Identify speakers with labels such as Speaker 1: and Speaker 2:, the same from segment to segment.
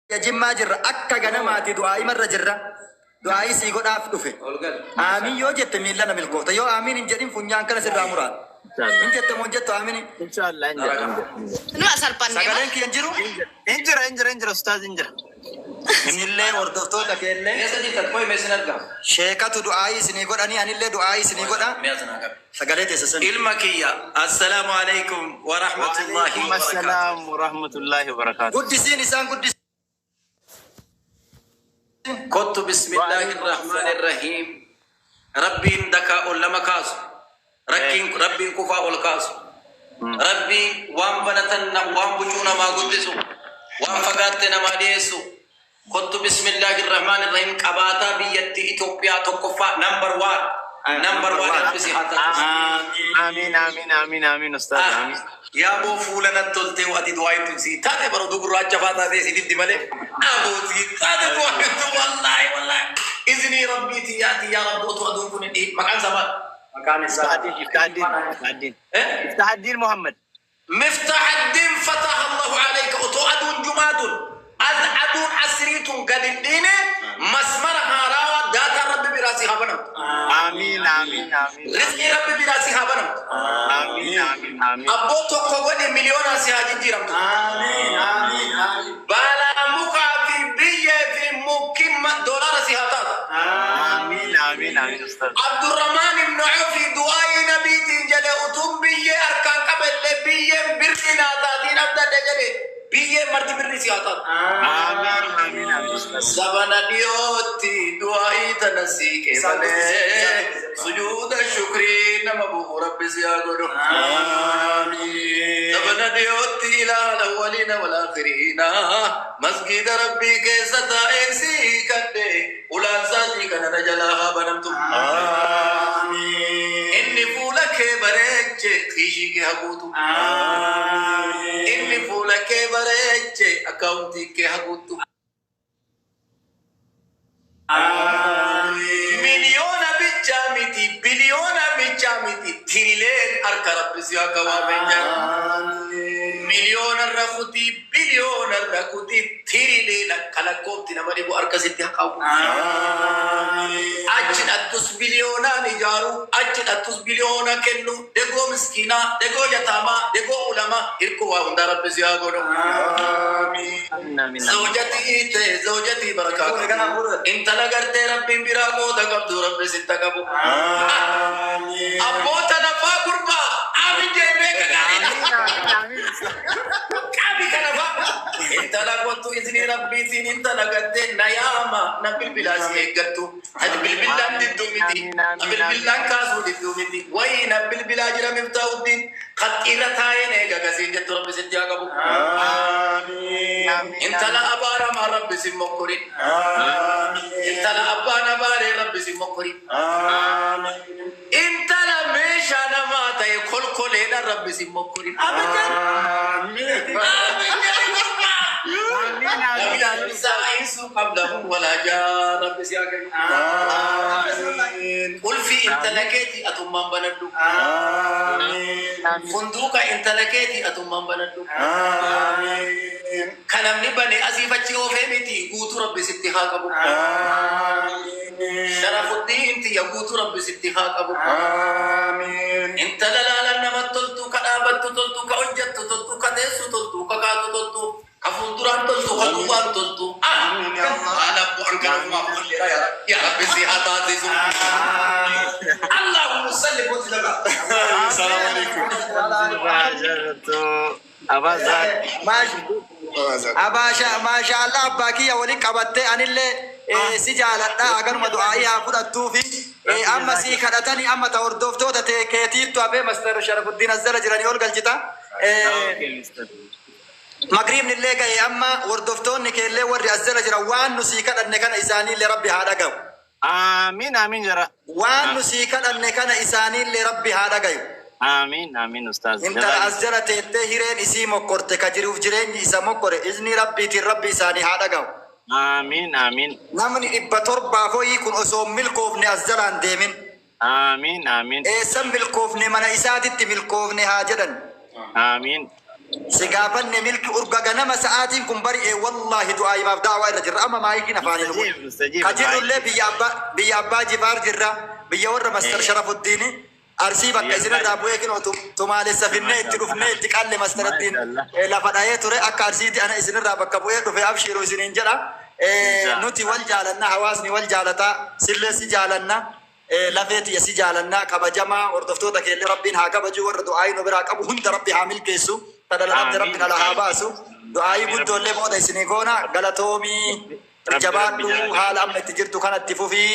Speaker 1: Biyya Jimmaa jirra akka ganamaati du'aa'imarra jirra. Du'aa'ii sii godhaaf dhufe. Aamiin yoo jette miilla na milkoofta. Yoo aamiin hin jedhin funyaan kana sirraa muraan. Hin jette moo hin jettu aamiin?
Speaker 2: Inshallah hin jedha hin jedha.
Speaker 3: Numa salphannee bar.
Speaker 1: Sagaleen kiyya hin jiru?
Speaker 2: Hin jira hin jira hin jira ustaaz hin jira.
Speaker 1: Isinillee hordoftoota keellee
Speaker 4: Eessa jirtan? Qoy mee sin argaa.
Speaker 1: sheekatu du'aa'ii isinii godhanii anillee du'aa'ii isinii godha.
Speaker 4: Mee as naa qabi.
Speaker 1: Sagalee teessa sani.
Speaker 4: Ilma kiyya assalaamu alaikum wa rahmatullahi
Speaker 2: Waalaikum
Speaker 4: wa barakaatuh.
Speaker 2: assalaam wa rahmatullahi wa barakaatuh.
Speaker 1: Guddisiin isaan guddisiin.
Speaker 4: Kottu bismillaahi
Speaker 2: Waalaikum
Speaker 4: rahmaani
Speaker 2: assalaam.
Speaker 4: rahiim. Rabbiin dakaa ol nama kaasu. Rakkiin rabbiin kufaa ol kaasu. Rabbiin waan banatan waan bucuu namaa guddisu. Waan fagaatte namaa dhiyeessu. Kottu bismillaahi rahmaani rahiim qabaataa biyyattii Itoophiyaa tokkoffaa number one. Number one Rabbi si haa taasisu.
Speaker 2: Amiin amiin amiin amiin ustaaz amiin.
Speaker 4: Yaa boo fuula natti toltee ati du'aa ittu sii taate bara oduu gurraacha faa taatee si diddi malee. Aboo sii taate du'aa ittu wallaahi wallaahi. Izinii rabbii tiyyaa tiyyaa rabbi otoo aduun kun hin dhihin maqaan isaa maal?
Speaker 1: Maqaan isaa.
Speaker 2: Iftahaddiin Iftahaddiin Iftahaddiin
Speaker 4: Eh?
Speaker 2: Iftahaddiin Muhammad.
Speaker 4: Miftahaddiin fataha Allahu alayka otoo aduun jumaatun as aduun asriitun gad hin dhiine masmara haarawaa daataan rabbi biraa si haa banamtu.
Speaker 2: Amiin amiin amiin
Speaker 4: Rizqii rabbi biraa si haa banamtu.
Speaker 2: amiin amiin amiin.
Speaker 4: Abboo tokko godhi miliyoonaan si haa jijjiiramtu.
Speaker 1: Aamiin aamiin aamiin.
Speaker 4: Baala mukaa fi biyyee fi mukki doolaara si haa taatu.
Speaker 2: Amiin amiin amiin ustaaz.
Speaker 4: Abdurrahmaan ibn Awfi du'aa'ii nabiitiin jedhe utuun biyyee harkaan qabellee biyyeen birri naa taatiin abdadhe jedhe biyyeen marti birri si haa taatu.
Speaker 2: Amiin amiin amiin ustaaz.
Speaker 4: Zabana dhiyootti du'aa'ii tana sii qeebalee sujuuda shukrii nama bu'u rabbi si haa godhu.
Speaker 1: Aamiin.
Speaker 4: Zabana dhiyootti ilaala waliina wal aakhiriina masgiida rabbii keessa taa'ee sii kadhe ulaan isaatii kana na jalaa haa banamtu.
Speaker 1: Aamiin.
Speaker 4: Inni fuula kee bareeche kiishii kee haguutu.
Speaker 1: Aamiin.
Speaker 4: Inni fuula kee bareeche akkaawuntii kee haguutu.
Speaker 1: Aamiin.
Speaker 4: Miliyoona bichaa miti biliyoona bichaa miti tirileen harka rabbi si akka waameen jira.
Speaker 1: Aamiin.
Speaker 4: Miliyoona irra kutii biliyoona irra kutii tirileen akka lakkoofti nama dhibu harka sitti haa qabu.
Speaker 1: Aamiin.
Speaker 4: Achi dhattus biliyoonaan ijaaru, achi dhattus biliyoona kennu, degoo miskiinaa, degoo yataamaa, degoo ulamaa, hirkoo waa hundaa rabbi si haa godhu.
Speaker 1: Aamiin.
Speaker 2: Amiin amiin amiin.
Speaker 4: Zawjatii ta'e zawjatii barakaa
Speaker 1: Fuudhe
Speaker 4: qabdu.
Speaker 1: kana fuudhe.
Speaker 4: Intala gartee rabbiin biraa qooda qabdu rabbi sitta qabu.
Speaker 1: Aamiin.
Speaker 4: Abboota nafaa gurbaa aamin jee beeka gaariidha.
Speaker 2: Amiin amiin amiin ustaaz.
Speaker 4: Qabi kana faa. Intala kottu isinii rabbiitiin intala gartee na yaama na bilbilaa si eeggattu. Ati bilbilaan didduu miti.
Speaker 2: Amiin
Speaker 4: Na
Speaker 2: amiin amiin.
Speaker 4: bilbilaan kaasuu didduu miti. Wayii na bilbilaa jira Miftaahuddiin. Qaxxiirra taa'een eega gasiin jettu rabbi sitti haa qabu.
Speaker 1: Aamiin.
Speaker 2: Amiin
Speaker 4: Intala
Speaker 2: amiin.
Speaker 4: abaaramaa rabbi si mokkorin.
Speaker 1: Aamiin.
Speaker 4: Intala abbaan abaaree rabbi si mokkorin.
Speaker 1: Aamiin.
Speaker 4: Intala meeshaa namaa ta'e kolkoleedhaan rabbi si mokkorin. Abijan.
Speaker 1: Aamiin.
Speaker 4: Abijan gurbaa.
Speaker 2: Amiin amiin amiin ustaaz.
Speaker 4: Saayinsuu qablahu walaa jaa rabbi si haa kennu.
Speaker 1: Aamiin.
Speaker 4: Qulfii intala keetii atummaan banadhu.
Speaker 1: Aamiin.
Speaker 2: Amiin.
Speaker 4: Funduuqa intala keetii atummaan banadhu.
Speaker 1: Aamiin.
Speaker 4: Kan namni bane asiif achi oofee miti guutuu rabbi sitti haa qabu.
Speaker 1: Aamiin.
Speaker 4: Sharafuddiin tiyya guutuu rabbi sitti haa qabu.
Speaker 1: Aamiin.
Speaker 4: Intala laalan namatti toltu, ka dhaabattu toltu, ka hojjettu toltu, ka teessu toltu, ka kaatu toltu, ka fuulduraan toltu, ka duubaan toltu. Ah!
Speaker 1: Amiin ya Allah.
Speaker 4: Haala bu'aan kana ufumaaf fudhadheera yaa Rabbi. Yaa Rabbi si haa taasisu. Allahumma salli wa sallim.
Speaker 1: Assalamu alaikum.
Speaker 2: Jaallattu Abaazaad.
Speaker 1: Maasha Allah abbaa kiyya waliin qabattee anillee si jaaladha agaruma du'aa'ii haa fudhattuufi amma sii kadhatanii amma ta hordoftoota ta'e keetiittu hafee Master Sharafuddin as jala jiranii ol galchita. Magriibni illee ga'e amma hordoftoonni keellee warri as jala jiran waan nu sii kadhanne kana isaaniillee rabbi haa dhagahu.
Speaker 2: Amiin amiin jara.
Speaker 1: Waan nu sii kadhanne kana isaaniillee rabbi haa dhagayu.
Speaker 2: Amiin amiin ustaaz.
Speaker 1: Intala as jala teettee hireen isii mokkorte ka jiruuf jireenyi isa mokkore izni rabbiitiin rabbi isaanii haa dhagahu.
Speaker 2: Amiin amiin.
Speaker 1: Namni 700 hoyii kun osoo hin milkoofne as jalaan deemin.
Speaker 2: Amiin amiin.
Speaker 1: Eessan milkoofne mana isaatitti milkoofne haa jedhan.
Speaker 2: Amiin.
Speaker 1: Si gaafanne milki urga ganama sa'aatiin kun bari'e wallaahi du'aa himaaf da'awaa irra jirra. Amma maayikiin afaanii nu
Speaker 2: Mustajiib,
Speaker 1: godhe.
Speaker 2: mustajiib.
Speaker 1: Ka jirrullee biyya abbaa Jifaar jirra. Biyya warra Master Sharafuddiini. Arsii bakka
Speaker 2: Biyya
Speaker 1: isinirraa
Speaker 2: abbaa
Speaker 1: bu'ee kinoo tumaalessa finnee itti dhufnee itti qalle Mastarattiin
Speaker 2: Maashaallah.
Speaker 1: lafa dhahee ture akka Arsiitti ana isinirraa bakka bu'ee dhufe abshiiru isiniin jedha.
Speaker 2: Inshallah.
Speaker 1: Nuti wal jaalanna hawaasni wal jaalataa sillee si jaalanna lafee tiyya si jaalanna kabajamaa hordoftoota keellee Rabbiin haa kabaju warra du'aayii nu biraa qabu hunda Rabbi haa milkeessu tadala dhabde
Speaker 2: Amiin.
Speaker 1: Rabbiin ala haa baasu du'aayii
Speaker 2: Amiin.
Speaker 1: guddoollee booda isinii goona galatoomii
Speaker 2: Rabbi Rabbi
Speaker 1: jabaadhu
Speaker 2: jala.
Speaker 1: haala amma itti jirtu kanatti fufii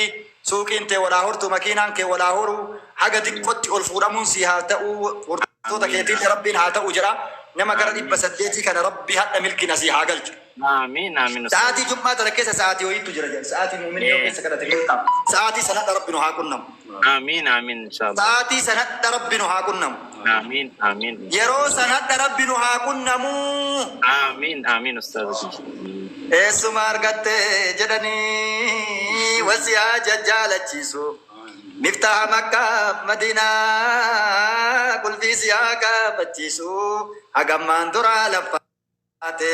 Speaker 1: suuqiin tee walaa hortu makiinaan kee walaa horu haga xiqqootti ol fuudhamuun si haa ta'u hordoftoota
Speaker 2: Amiin.
Speaker 1: keetiillee Rabbiin haa ta'u jedha nama gara
Speaker 2: Amiin.
Speaker 1: 800 kana Rabbi hadha milkiin asii haa galchu.
Speaker 2: Amiin. Amiin ustaaz.
Speaker 1: Sa'aatii jum'aa tana keessa sa'aatii wayiitu jira jedha. Sa'aatii muuminni yoo keessa kadhate milkaa'u. Sa'aatii sanadha Rabbi nu haa qunnamu.
Speaker 2: Amiin. Amiin inshallah.
Speaker 1: Sa'aatii sanadha Rabbi nu haa qunnamu.
Speaker 2: Amiin. Amiin.
Speaker 1: Yeroo sanadha Rabbi nu haa qunnamu.
Speaker 2: Amiin. Amiin ustaaz.
Speaker 1: Eessuma argatte jedhanii wasiyaa jajjaalachiisu. Miftaaha Makkaaf Madiinaa qulfii siyaa kaafachiisu. Hagammaan duraa laffaate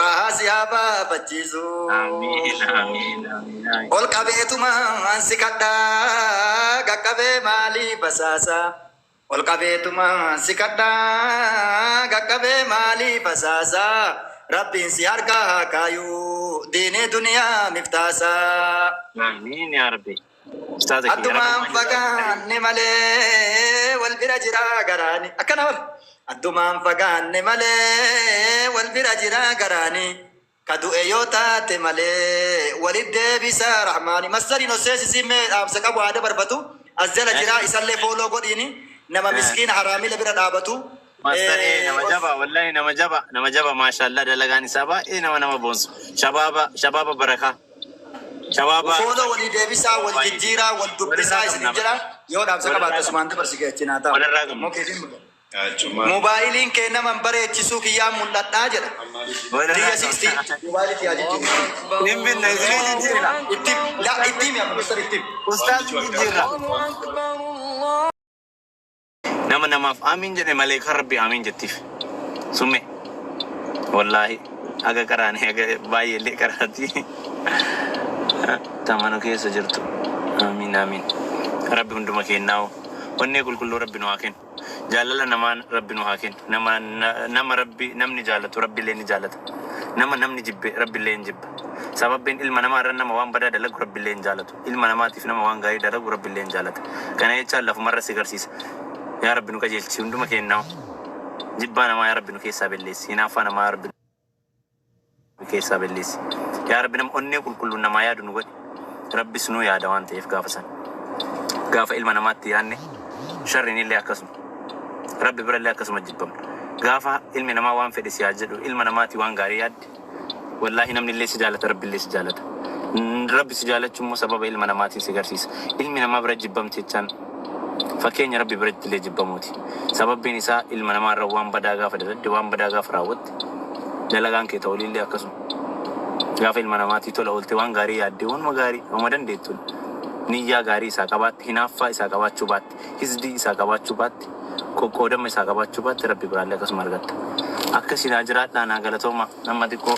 Speaker 1: raahaa siyaa baafachiisu.
Speaker 2: Amiin. Amiin. Amiin. Amiin.
Speaker 1: Ol qabeetumaan si kadhaa qaqqabee maalii basaasa. Ol qabeetumaan si kadhaa qaqqabee maalii basaasa. Rabbiin si harkaa haa kaayuu diinee duniyaa miftaasa.
Speaker 2: Amiin yaa Rabbi. Ustaaza kiyya
Speaker 1: Addumaan
Speaker 2: Rabbi.
Speaker 1: fagaanne malee wal bira jira garaani. Akkana wal. Addumaan fagaanne malee wal bira jira garaani. Ka du'e yoo taate malee walit deebisa rahmaani. Masariin osseesisii mee dhaamsa qabu haada barbatu. As jala jira isallee fooloo godhiini. Nama miskiina haraamila bira dhaabatu.
Speaker 2: Mastaree nama jaba wallahi nama jaba nama jaba maashaallah dalagaan isaa baay'ee nama nama boonsu. Shabaaba shabaaba barakaa. Shabaaba
Speaker 1: Fooloo walii deebisaa, wal jijjiiraa, wal dubbisaa
Speaker 2: Walirraa
Speaker 1: isiniin
Speaker 2: qabna.
Speaker 1: jedha. Yoo dhaamsa
Speaker 2: Walirraa
Speaker 1: qabaatte
Speaker 2: qabna.
Speaker 1: asumaan dabarsi geechinaa ta'a.
Speaker 2: Walirraa qabna.
Speaker 1: Moobaayiliin kee nama hin bareechisuu kiyyaa mul'adhaa jedha.
Speaker 2: Walirraa
Speaker 1: Tiyya sisti
Speaker 2: qabna.
Speaker 1: moobaayilii tiyyaa jijjiirra.
Speaker 2: Hin binne isinii jijjiirra.
Speaker 1: Itti la itti himi amma mister itti himi.
Speaker 2: Ustaaz jijjiirra. Nama namaaf amiin jedhe malee kan Rabbi amiin jettiif. Summe. Wallaahi haga qaraane haga baay'eellee qaraati. Tamanu keessa jirtu. Amiin amiin. Rabbi hunduma kennaa onnee qulqulluu Rabbi nu haa kennu. Jaalala namaan Rabbi nu haa kennu. Nama nama Rabbi namni jaalatu Rabbi illee ni jaalata. Nama namni jibbe Rabbi illee ni jibba. Sababbiin ilma namaa irra nama waan badaa dalagu Rabbi illee hin jaalatu. Ilma namaatiif nama waan gaarii dalagu Rabbi illee hin jaalata. Kana jechaan lafumarra si garsiisa. Yaa Rabbi nu qajeelchi hunduma kennaa. Jibbaa namaa yaa Rabbi nu keessaa balleessi. Hinaaffaa namaa yaa Rabbi nu keessaa balleessi. Yaa Rabbi nama onnee qulqulluun namaa yaadu nu godhi. Rabbis nu yaada waan ta'eef gaafa sana. Gaafa ilma namaatti yaadne sharriin illee akkasuma. Rabbi birallee akkasuma jibbamna. Gaafa ilmi namaa waan fedhe si haa jedhu ilma namaati waan gaarii yaadde wallaahi namni illee si jaalata Rabbi illee si jaalata. Rabbi si jaalachuu immoo sababa ilma namaatiin si garsiisa. Ilmi namaa bira jibbamte jechaan fakkeenya Rabbi biratti illee jibbamuuti. Sababbiin isaa ilma namaa irra waan badaa gaafa daladde waan badaa gaafa raawwatte dalagaan kee ta'uu illee akkasuma. Gaafa ilma namaatii tola oolte waan gaarii yaadde waanuma gaarii waanuma dandeettuun niyyaa gaarii isaa qabaatte hinaaffaa isaa qabaachuu baatte hisdii isaa qabaachuu baatte qoqqoodama isaa qabaachuu baatte Rabbi biraallee akkasuma argatta. Akkasii naa jiraadhaa naa galatooma nama xiqqoo